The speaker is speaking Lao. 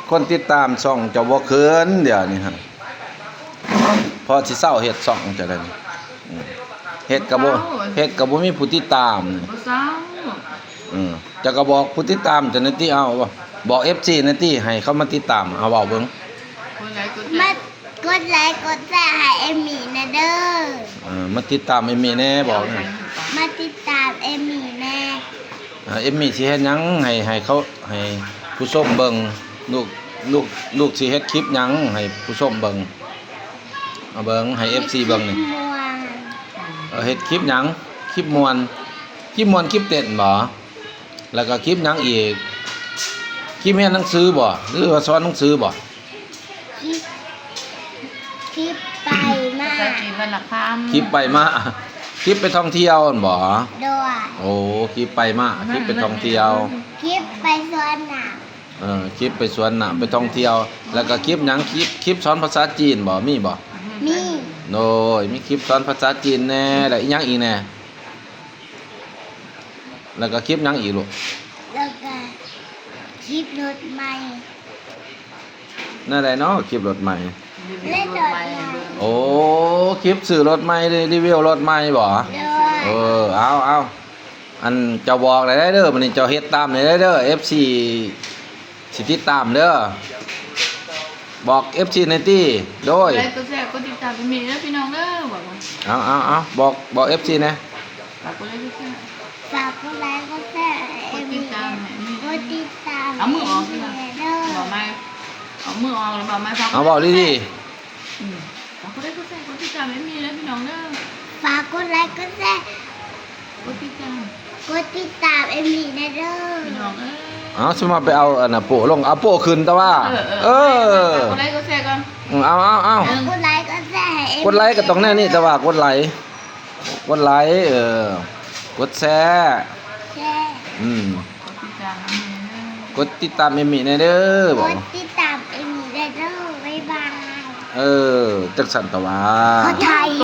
ຄົນຕິດຕາມຊ່ອງເຈົ້າບໍ່ຂຶ້ນດຽວນີ້ຫັ້ນ ເພາະຊິເຊົາເຮັດຊ່ອງຈັ່ງໃດນີ້ ອືມ ເຮັດກໍບໍ່ ເຮັດກໍບໍ່ມີຜູ້ຕິດຕາມ ບໍ່ເຊົາ ອືມ ເຈົ້າກໍບອກຜູ້ຕິດຕາມເຈົ້າແດ່ຕິ ເອົາ ບອກເອັຟຊີແດ່ຕິ ໃຫ້ເຂົາມາຕິດຕາມ ເອົາ ເວົ້າເບິ່ງ ກົດໄລກົດແຊ ມາ ກົດໄລກົດແຊໃຫ້ເອມມີ່ແດ່ເດີ ເອີ ມາຕິດຕາມເອມມີ່ແດ່ ບອກນະ ມາຕິດຕາມເອມມີ່ແດ່ ເອີ ເອມມີ່ຊິເຮັດຫຍັງໃຫ້ ໃຫ້ເຂົາ ໃຫ້ຜູ້ຊົມເບິ່ງ ລູກ ລູກ ລູກຊິເຮັດຄລິບຫຍັງໃຫ້ຜູ້ຊົມເບິ່ງ ເອົາເບິ່ງໃຫ້ເອັຟຊີເບິ່ງນີ້ ເອີ ເຮັດຄລິບຫຍັງ ຄລິບມ່ວນ ຄລິບມ່ວນ ຄລິບເຕັ້ນບໍ? ແລ້ວກໍຄລິບຫຍັງອີກ? ຄລິບຮຽນໜັງສືບໍ ຫຼືວ່າສອນໜັງສືບໍ? ຄລິບ ຄລິບໄປມາ ພາສາຈີນວັນລະຄຳ ຄລິບໄປມາ ຄລິບໄປທ່ອງທ່ຽວຫັ້ນບໍ? ໂດຍ ໂອ້ ຄລິບໄປມາ ຄລິບໄປທ່ອງທ່ຽວ ຄລິບໄປສວນໜ້າ ເອີ ຄລິບໄປສວນໜ້າ ໄປທ່ອງທ່ຽວ ແລ້ວກໍຄລິບຫຍັງ? ຄລິບ ຄລິບສອນພາສາຈີນບໍ? ມີບໍ? ມີ ໂດຍ ມີຄລິບສອນພາສາຈີນແດ່ ແລ້ວອີຫຍັງອີກແດ່? ແລ້ວກໍຄລິບຫຍັງອີກລູກ? ແລ້ວກໍຄລິບລົດໃໝ່ ແນວໃດເນາະ ຄລິບລົດໃໝ່? ເລື່ອງລົດໃໝ່ ໂອ້ ຄລິບຊື້ລົດໃໝ່ ຣີວິວລົດໃໝ່ບໍ? ໂດຍ ເອີ ເອົາ ເອົາ ອັນເຈົ້າບອກໄດ້ເດີ ບັດນີ້ເຈົ້າເຮັດຕາມໄດ້ເດີ ເອັຟຊີຊິຕິດຕາມເດີ ບອກເອັຟຊີແດ່ຕິ ໂດຍ ກົດໄລກົດແຊ ກົດຕິດຕາມເອມມີ່ເດີພີ່ນ້ອງເດີ ບອກ ເອົາ ເອົາ ເອົາ ບອກ ບອກເອັຟຊີແດ່ ຝາກກົດໄລກົດແຊ ຝາກກົດໄລກົດແຊໃຫ້ເອມມີ່ແດ່ ກົດຕິດຕາມ ເອົາມືອອກ ເອັມມີ່ແດ່ເດີ ເວົ້າໃໝ່ ເອົາມືອອກແລ້ວເວົ້າໃໝ່ ຝາກ ເອົາ ເວົ້າດີໆ ອືມ ຝາກກົດໄລກົດແຊ ກົດຕິດຕາມເອມມີ່ເດີພີ່ນ້ອງເດີ ຝາກກົດໄລກົດແຊ ກົດຕິດຕາມ ກົດຕິດຕາມເອມມີ່ແດ່ເດີ ພີ່ນ້ອງເອີຍ ເອົາ ສະມາໄປເອົາອັນນະໂປ້ລົງ ເອົາໂປ້ຂຶ້ນຕະວ່າ ເອີ ເອີ ເອີ ເອີ ກົດໄລກົດແຊກ່ອນ ເອີ ເອົາ ເອົາ ເອົາ ກົດໄລກົດແຊໃຫ້ເອມມີ່ ກົດໄລກໍຕ້ອງແນວນີ້ ແຕ່ວ່າກົດໄລ ກົດໄລ ເອີ ກົດແຊ ແຊ ອືມ ກົດຕິດຕາມເອມມີ່ແດ່ເດີ ກົດຕິດຕາມເອມມີ່ແດ່ເດີ ບາຍບາຍ ເອີ ຈັ່ງຊັ້ນຕະວ່າ ຂອບໃຈ